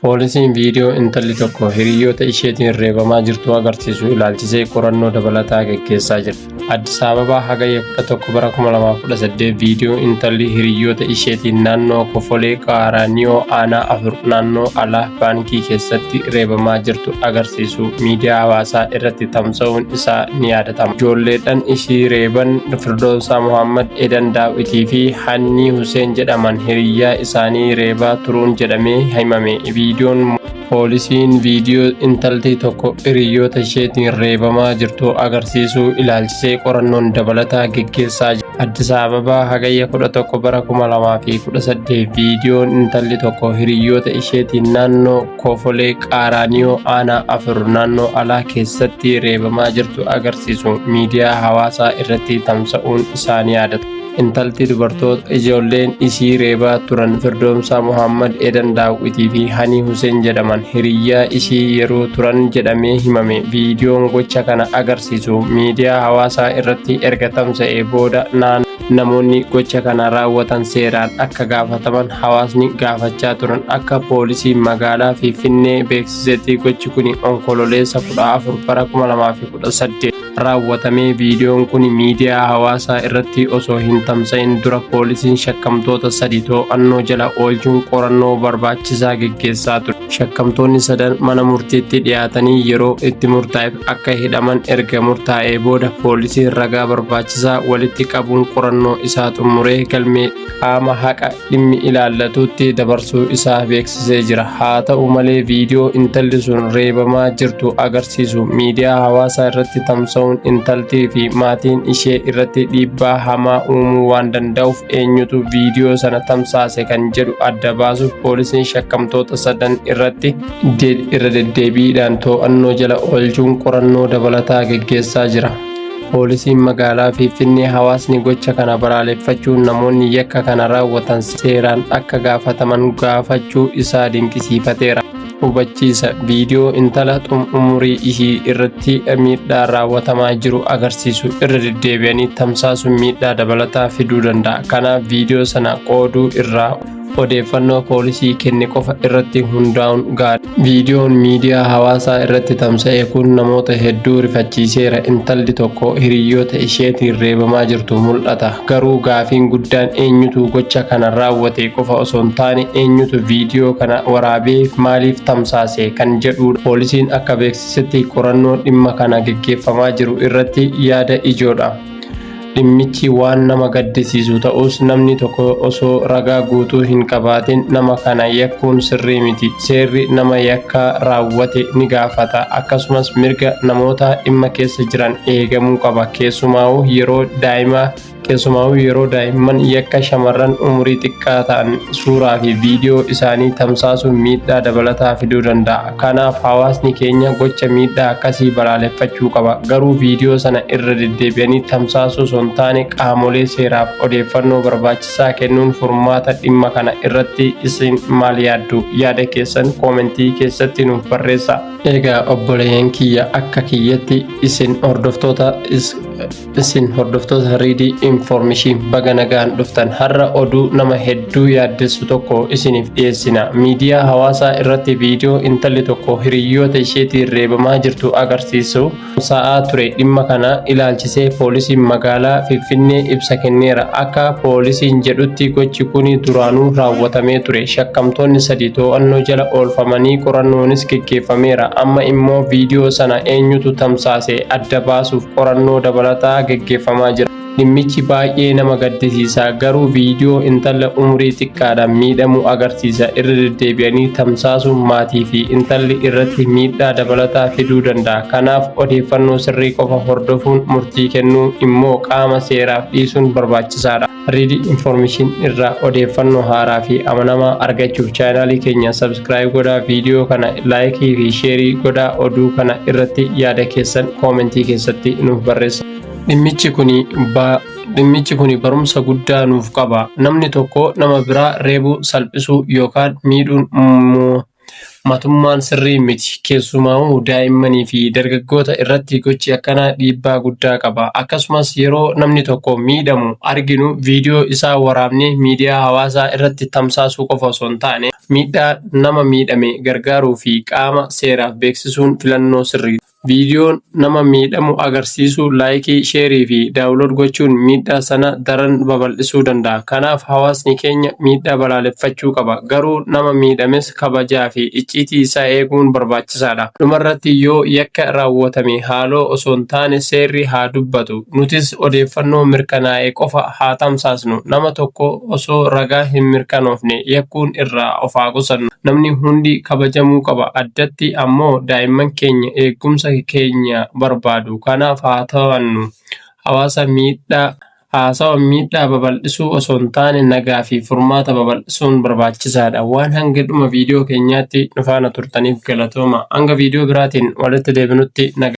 Poolisiin viidiyoo intalli tokko hiriyoota isheetiin reebamaa jirtu agarsiisu ilaalchisee qorannoo dabalataa geggeessaa jira. Addis Ababaa, Hagayya 11 bara 2018. Viidiyoo intalli hiriyoota isheetiin naannoo Kofolee Qaaraaniyoo, aanaa 4, naannoo alaa baankii keessatti reebamaa jirtu agarsiisu miidiyaa hawaasaa irratti tamsa'uun isaa ni yaadatama. Ijoolleedhaan ishii reeban Firdoonsaa Muhammad, Edan Daawitii fi Hannii Huseen jedhaman hiriyyaa isaanii reebaa turuun jedhamee himame. Viidiyoon Poolisiin viidiyoo intalti tokko hiriyoota isheetiin reebamaa jirtu agarsiisuu ilaalchisee qorannoon dabalataa geggeessaa jira. Addis Ababaa, Hagayya 11 bara 2018. Viidiyoon intalli tokko hiriyoota isheetiin naannoo Kofolee Qaaraaniyoo, aanaa 4, naannoo alaa keessatti reebamaa jirtu agarsiisu miidiyaa hawaasaa irratti tamsa'uun isaa ni yaadatama. Intalti dubartoota ijoolleen isii reebaa turan Firdoomsaa Muhammad, Edan Daawwitii fi Hanii Huseen jedhaman hiriyyaa ishii yeroo turan jedhamee himame. Viidiyoon gocha kana agarsiisu miidiyaa hawaasaa irratti erga tamsa'ee booda namoonni gocha kana raawwatan seeraan akka gaafataman hawaasni gaafachaa turan. Akka poolisiin magaalaa Finfinnee beeksisetti, gochi kun Onkololeessa 14 bara 2018 raawwatamee. Viidiyoon kun miidiyaa hawaasaa irratti osoo hin tamsa'in dura poolisiin shakkamtoota sadi to'annoo jala oolchuun qorannoo barbaachisaa geggeessaa ture. Shakkamtoonni sadan mana murtiitti dhiyaatanii yeroo itti murtaa'eef akka hidhaman erga murtaa'ee booda, poolisiin ragaa barbaachisaa walitti qabuun qorannoo isaa xumuree galmee qaama haqa dhimmi ilaallatutti dabarsuu isaa beeksisee jira. Haa ta'u malee, viidiyoo intalli sun reebamaa jirtu agarsiisu miidiyaa hawaasaa irratti tamsa'uun intaltii fi maatiin ishee irratti dhiibbaa hamaa uumuu waan danda'uuf, eenyutu viidiyoo sana tamsaase kan jedhu adda baasuuf poolisiin shakkamtoota sadan irratti irra deddeebiidhaan to'annoo jala oolchuun qorannoo dabalataa geggeessaa jira. Poolisiin magaalaa Finfinnee hawaasni gocha kana balaaleffachuun namoonni yakka kana raawwatan seeraan akka gaafataman gaafachuu isaa dinqisiifateera. Hubachiisa: viidiyoo intala umurii ishii irratti miidhaa raawwatamaa jiru agarsiisu irra deddeebi'anii tamsaasuun miidhaa dabalataa fiduu danda'a. Kanaaf viidiyoo sana qooduu irraa odeeffannoo poolisii kenne qofa irratti hundaa'uun gaariidha. Viidiyoon miidiyaa hawaasaa irratti tamsa'e kun namoota hedduu rifachiiseera. Intalli tokko hiriyoota isheetiin reebamaa jirtu mul'ata. Garuu gaafiin guddaan eenyutu gocha kana raawwate qofa osoo hin taane, eenyutu viidiyoo kana waraabee maaliif tamsaase kan jedhudha. Poolisiin akka beeksisetti, qorannoo dhimma kana geggeeffamaa jiru irratti yaada ijoodha. Dhimmichi waan nama gaddisiisu ta'us, namni tokko osoo ragaa guutuu hin qabaatin nama kana yakkuun sirrii miti. Seerri nama yakkaa raawwate ni gaafata. Akkasumas mirga namoota dhimma keessa jiran eegamuu qaba. Keessumaa'uu yeroo daa'imman yakka shamarran umurii xiqqaa ta'an suuraa fi viidiyoo isaanii tamsaasuun miidhaa dabalataa fiduu danda'a. Kanaaf hawaasni keenya gocha miidhaa akkasii balaaleffachuu qaba. Garuu viidiyoo sana irra deddeebi'anii tamsaasuu osoo hin taane, qaamolee seeraaf odeeffannoo barbaachisaa kennuun furmaata. Dhimma kana irratti isin maal yaaddu? Yaada keessan koomentii keessatti nuuf barreessaa. Egaa obboleeyyan kiyya, akka kiyyatti isin hordoftoota Riidii Information, baga nagaan dhuftan. Har'a oduu nama hedduu yaaddessu tokko isiniif dhiyeessina. Miidiyaa hawaasaa irratti viidiyoo intalli tokko hiriyoota isheetiin reebamaa jirtu agarsiisu sa'aa ture. Dhimma kana ilaalchisee poolisiin magaalaa Finfinnee ibsa kenneera. Akka poolisiin jedhutti, gochi kun duraanuu raawwatamee ture. Shakkamtoonni sadi to'annoo jala oolfamanii qorannoonis geggeeffameera. Amma immoo viidiyoo sana eenyutu tamsaase adda baasuuf qorannoo dabalataa geggeeffamaa jira. Dhimmichi baay'ee nama gaddisiisa, garuu viidiyoo intala umurii xiqqaadhaan miidhamuu agarsiisa irra deddeebi'anii tamsaasuun maatii fi intalli irratti miidhaa dabalataa fiduu danda'a. Kanaaf odeeffannoo sirrii qofa hordofuun murtii kennuu immoo qaama seeraaf dhiisuun barbaachisaadha. Riidi Information irraa odeeffannoo haaraa fi amanamaa argachuuf chaanaalii keenya subscribe godhaa, viidiyoo kana like fi share godhaa, oduu kana irratti yaada keessan koomentii keessatti nuuf barreessa. Dhimmichi kuni barumsa guddaa nuuf qaba. Namni tokko nama biraa reebuu, salphisuu yookaan miidhuun matummaan sirrii miti. Keessumaa'uu daa'immanii fi dargaggoota irratti gochi akkanaa dhiibbaa guddaa qaba. Akkasumas yeroo namni tokko miidhamu arginu viidiyoo isaa waraabnee miidiyaa hawaasaa irratti tamsaasuu qofa osoo hin taane, Miidhaa nama miidhame gargaaruu fi qaama seeraaf beeksisuun filannoo sirriidha. Viidiyoo nama miidhamu agarsiisu like, share fi download gochuun miidhaa sana daran babal'isuu danda'a. Kanaaf hawaasni keenya miidhaa balaaleffachuu qaba. Garuu nama miidhames kabajaa fi icciitii isaa eeguun barbaachisaadha. Dhumarratti, yoo yakka raawwatame haaloo osoo hin taane seerri haa dubbatu. Nutis odeeffannoo mirkanaa'e qofa haa tamsaasnu. Nama tokko osoo ragaa hin mirkanoofne yakkuun irraa of haa qusannu. Namni hundi kabajamuu qaba. Addatti ammoo daa'imman keenya eegumsa keenya barbaadu. Kanaaf haa to'annu. Hawaasa miidhaa haasawa miidhaa babal'isuu osoo hin taane nagaa fi furmaata babal'isuun barbaachisaadha. Waan hanga dhuma viidiyoo keenyaatti nu faana turtaniif galatooma. Hanga viidiyoo biraatiin walitti deebinutti nagaa.